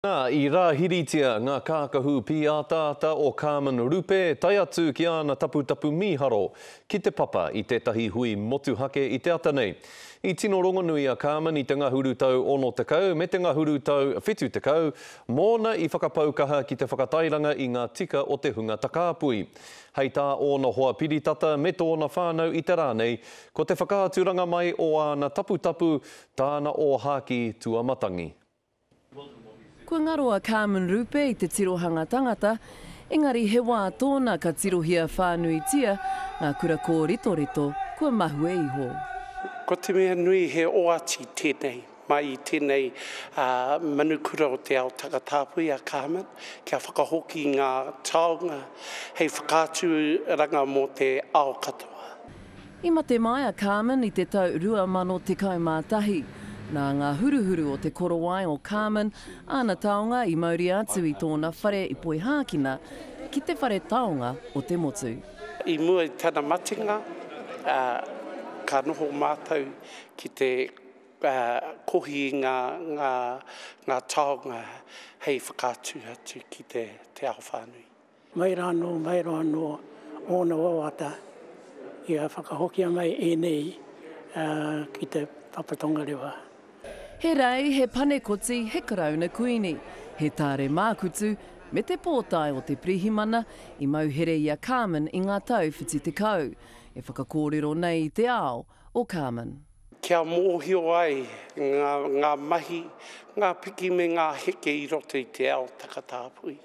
Nā, i rāhiritia ngā kākahu pīataata o Carmen Rupe tae atu ki āna taputapu mīharo ki te papa i tētahi hui motuhake i te ata nei. I tino rongonui a Carmen i te ngahuru tau 60 me te ngahuru tau 70, mōna i whakapau kaha ki te whakatairanga i ngā tika o te hunga takāpui. Hei tā ōna hoa piritata me tōna whānau i te rā nei, ko te whakaaturanga mai o āna taputapu tāna ōhākī tuamatangi. Kua ngaro a Carmen Rupe i te tirohanga tangata, engari he wā tōna ka tirohia whānuitia ngā kura kōritorito kua mahue iho. Ko te mea nui he oati tēnei mai i tēnei manukura o te ao takatāpui a Carmen kia whakahoki ngā taonga hei whakaaturanga mō te ao katoa. I mate mai a Carmen i te tau 2011. Nā ngā huruhuru o te korowai o Carmen āna taonga i mauria atu i tōna whare i Poihākina ki te whare taonga o te motu. I mua i tana matenga, ka noho mātou ki te kohi i ngā taonga hei whakaatu atu ki te ao whānui. Mai rā anō, mai rā anō ōna wawata kia whakahokia mai ēnei ki te Papa Tongarewa. He rei, he panekoti, he karauna kuini, he tāre mākutu, me te pōtae o te pirihimana i mauhere i a Carmen i ngā tau 70, e whakakōrero nei i te ao o Carmen. Kia mōhio ai ngā mahi, ngā piki me ngā heke i roto i te ao takatāpui.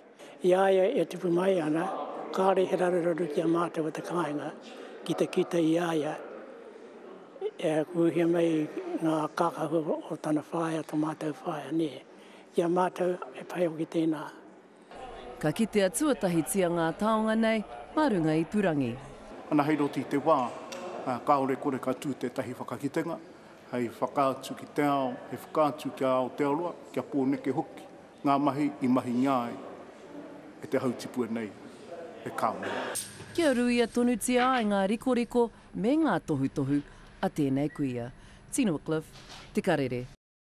I a ia e tupu mai ana, kāore he raruraru ki a mātou o te kāinga ki te kite i a ia e ūhia mai ngā kākahu o tana whaea, tō mātou whaea, nē. Ki a mātou, he pai hoki tēnā. Ka kitea tuatahitia ngā taonga nei mā runga ipurangi. Ana hei roto i te wā, kāore kore ka tū tētahi whakakitenga hei whakaatu ki te ao, hei whakaatu ki a Aotearoa, kia Pōneke hoki. Ngā mahi i mahingia ai e te hautipua nei, e Carmen. Kia ruia tonutia ai ngā rikoriko me ngā tohutohu a tēnei kuia. Tina Wickliffe, Te Karere.